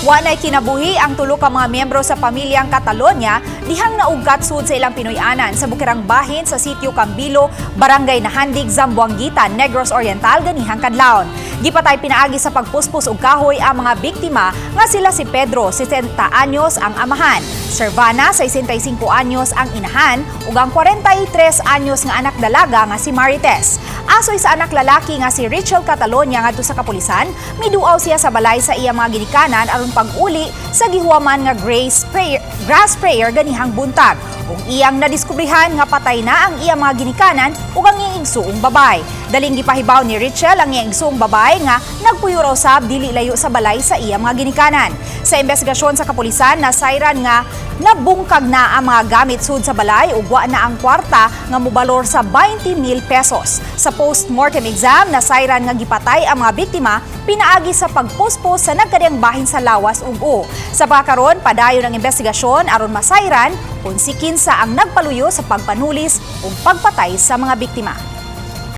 Wa nay kinabuhi ang tulo ka mga miyembro sa pamilyang Catalonia dihang naugkat sud sa ilang Pinoy-anan sa bukirang bahin sa sitio Cambilo, Barangay Nahandig, Zamboanguita, Negros Oriental ganihang kadlawon. Gipatay pinaagi sa pagpuspos og kahoy ang mga biktima nga sila si Pedro, 60 anyos, ang amahan, Servana, 65 anyos, ang inahan, ug ang 43 anyos nga anak dalaga nga si Marites. Asoy sa anak lalaki nga si Rachel Catalonia ngadto sa kapulisan, miduaw siya sa balay sa iya mga ginikanan aron pag-uli sa gihuwaman nga gray sprayer, grass sprayer ganihang buntag. Ug iyang nadiskubrihan nga patay na ang iyang mga ginikanan ug ang iyang igsuong babay. Daling gipahibaw ni Rachel ang iyang igsuong babay nga nagpuyo raw sab dili layo sa balay sa iyang mga ginikanan. Sa investigasyon sa kapulisan, nasayran nga nabungkag na ang mga gamit sud sa balay ug wa na ang kwarta nga mobalor sa 20 mil pesos. Sa post-mortem exam, nasayran nga gipatay ang mga biktima pinaagi sa pagpuspos sa nagkadiyang bahin sa lawas ug uo. Sa pagkaron, padayon ang investigasyon aron masayran kung si kinsa ang nagpaluyo sa pagpanulis ug pagpatay sa mga biktima.